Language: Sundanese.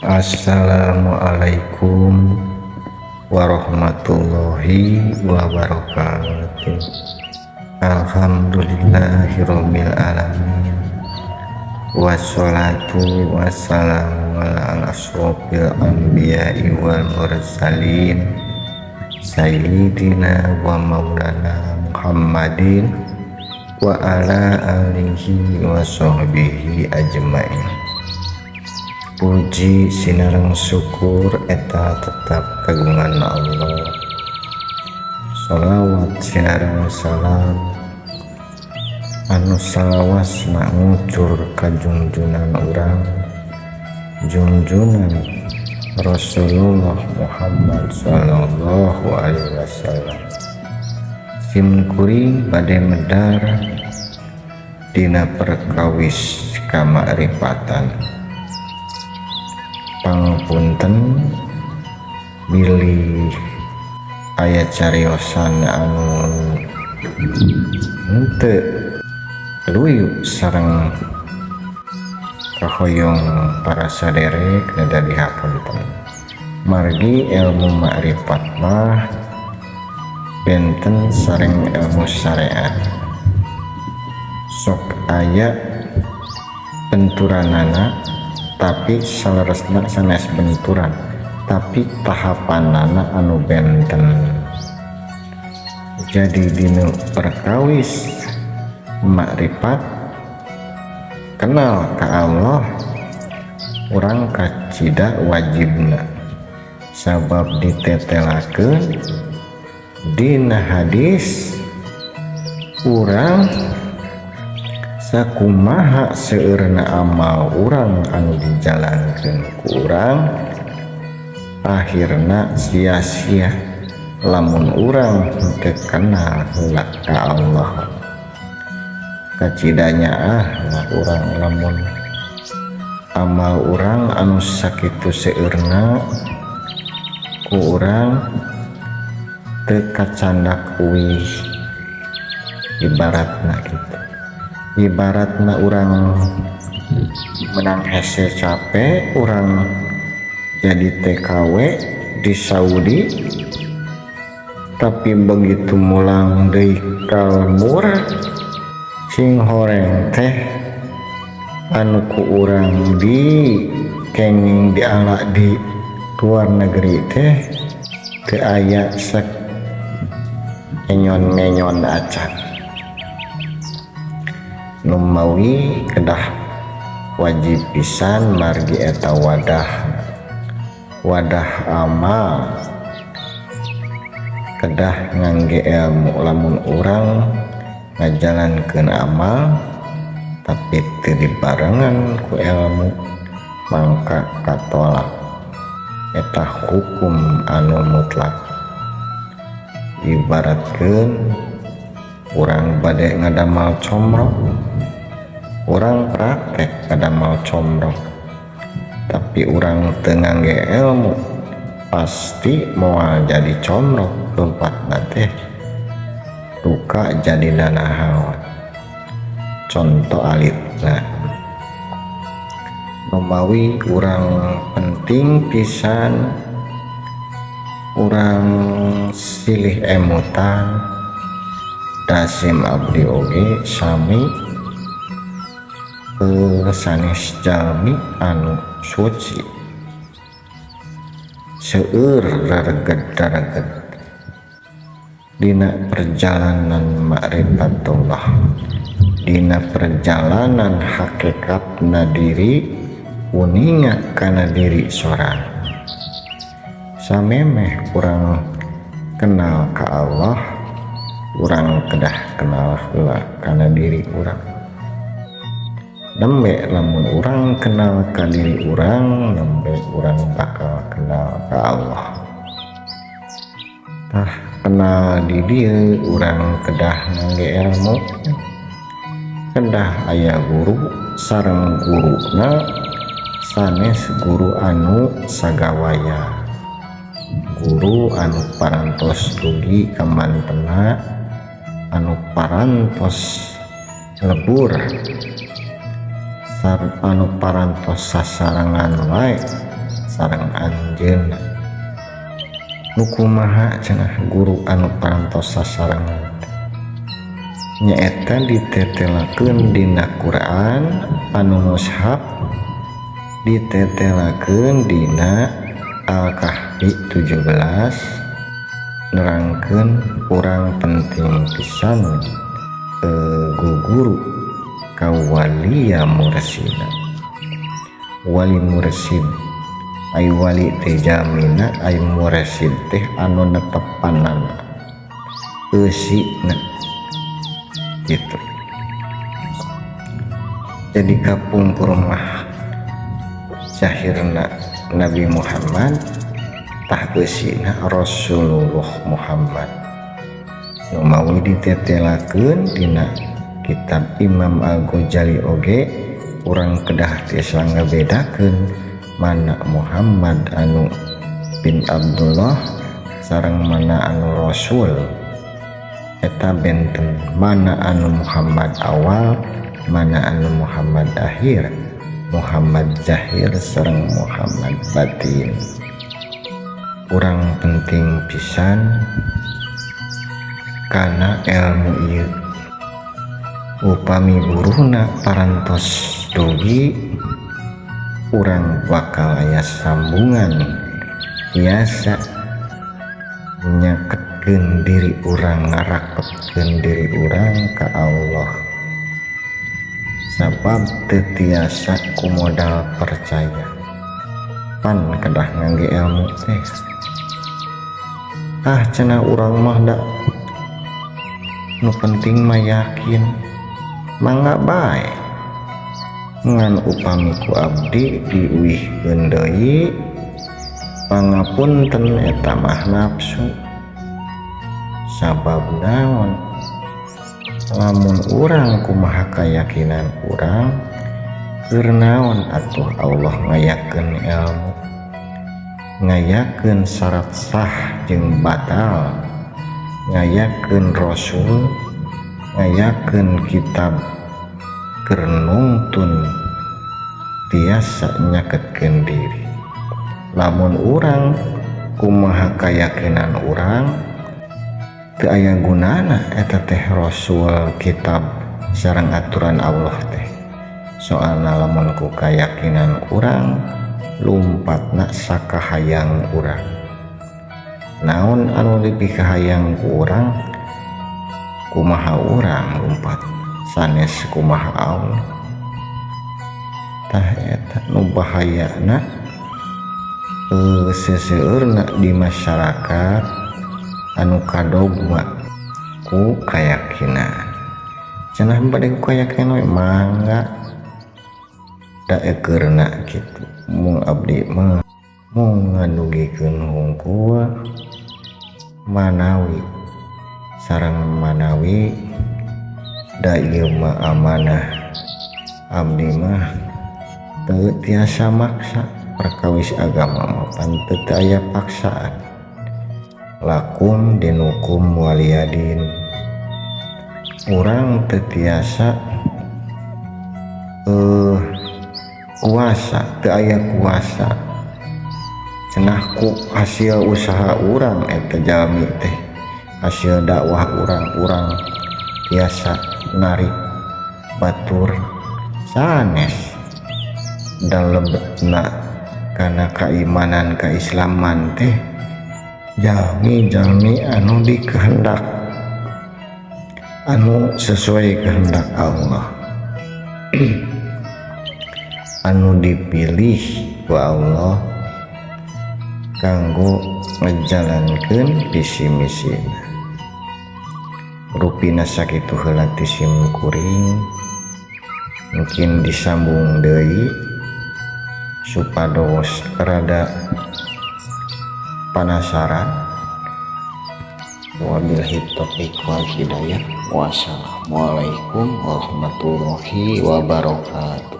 Assalamualaikum warahmatullahi wabarakatuh. Alhamdulillahirabbil alamin. Wassalatu wassalamu ala asyrofil anbiya'i wal mursalin sayyidina wa maulana Muhammadin wa ala alihi wa sahbihi ajmain. Puji sinareng syukur eta tetap kagungan Allah. Sholawat sinareng salam anu salawasna ngucur ka junjunan urang, junjunan Rasulullah Muhammad sallallahu alaihi wasallam. Sim kuring bade medar dina perkawis kamakrifatan. Pangpunten bilih aya cariosan anu henteu luyu sareng kahoyong para saderek, neda dihapunten. Margi ilmu makrifat mah benten sareng ilmu syariat, sok aya benturanana, tapi saleresna sanes benturan, tapi tahapanana anu benten. Jadi dina perkawis makrifat, kenal ka Allah, urang kacida wajibna, sabab ditetelakeun dina hadis, urang sakumaha seueurna amal urang anu dijalankeun ku urang, akhirna sia-sia lamun urang henteu kenal heula ka Allah. Kacidanya ah lah urang lamun amal urang anu sakitu seueurna ku urang teu kacandak uih, ibaratna gitu. Ibaratna urang menang hese capek, urang jadi TKW di Saudi, tapi begitu mulang deui ka lembur, sing horeng teh anu ku urang di kenging diala di luar negeri teh teu aya sek enyon-menyon acan. Numawi kedah wajib pisan, margi eta wadah wadah amal kedah ngangge ilmu. Lamun urang ngajalankeun amal tapi teu dibarengan ku ilmu, mangka katolak. Eta hukum anu mutlak. Ibaratkeun urang bade ngadamal comro, urang praktek ngadamal comro, tapi urang teu ngangge ilmu, pasti moal jadi comro. Lumpatna teh duka jadi nanahaon, contoh alitna. Numawi urang penting pisan urang silih emutan, da sim abdi oge sami sanes jalmi anu suci, seueur rareged-rareged dina perjalanan makrifatullah, dina perjalanan hakikatna diri, uninga kana diri sorang. Samemeh urang kenal ka Allah, urang kedah kenal heula kana diri urang. Nembe lamun urang kenal ka diri urang, nembe urang bakal kenal ka Allah. Tah, kenal di dieu urang kedah ngangge ilmu, kedah aya guru. Sareng guruna sanes guru anu sagawaya, guru anu parantos dugi ka mantena, anu parantos lebur, anu parantos sasarengan wae. sareng anjeunna. Nu kumaha cenah guru anu parantos sasarengan? Nyaeta ditetelakeun dina Quran anu mushaf, ditetelakeun dina Al-Kahfi 17, nerangkeun urang penting pisan guguru ka waliya mursida. Wali mursid, ai wali teh jamina, ai mursid teh anu netepanana eusina gitu. Jadi kapungkur mah zahirna Nabi Muhammad, tah eusina Rasulullah Muhammad. Nu mawi ditetelakeun dina kitab Imam Al-Ghazali oge, urang kedah tiasa ngabedakeun mana Muhammad anu bin Abdullah sareng mana anu Rasul. Eta benten, mana anu Muhammad awal, mana anu Muhammad akhir, Muhammad zahir sareng Muhammad batin. Urang penting pisan kana ilmu ieu. Upami guruna parantos dugi, urang bakal aya sambungan biasa nyaketkeun diri urang, ngaraketkeun diri urang ka Allah, sabab teu tiasa ku modal percaya, pan kedah ngangge ilmu teh. Ah cenah urang mah da nu penting mah yakin, mangga bae. Ngan upami ku abdi diuihkeun deui, pangapunten, eta mah nafsu. Sabab naon? Lamun urang kumaha keyakinan urang, keur naon atuh Allah ngayakeun ilmu, ngayakeun syarat sah jeung batal, ngayakeun rasul, ngayakeun kitab keur nungtun tiasa nyaketkeun diri? Lamun urang kumaha keyakinan urang, teu aya gunana eta teh rasul, kitab sareng aturan Allah teh. Soalna lamun ku keyakinan urang, lumpatna sakahayang urang. Naon anu dipikahayang ku urang, kumaha urang lumpat, sanes kumaha Allah. Tah eta nu bahayana, seseueurna di masyarakat anu kadogma ku kayakinan. Cenah bade ku kayakinan we mangga, da ekeurna kitu. Mung abdi mah mung ngadugikeun hungkul manawi sareng manawi, da ieu mah amanah. Abdi mah teu tiasa maksa perkawis agama mah, pan teu aya paksaan. Lakum dinukum waliyadin. Urang teu tiasa kuasa, teu aya kuasa cenah ku hasil usaha urang eta jalmi teh, hasil dakwah urang, urang tiasa narik batur. Sanes, dan lebetna kana keimanan keislaman teh jalmi-jalmi anu dikehendak, anu sesuai kehendak Allah, anu dipilih ku Allah kanggo ngejalankeun visi misina. Rupina sakitu heula ti sim kuring, mungkin disambung deui supados rada panasaran. Wabillahi taufiq wal hidayah. Wassalamualaikum warahmatullahi wabarakatuh.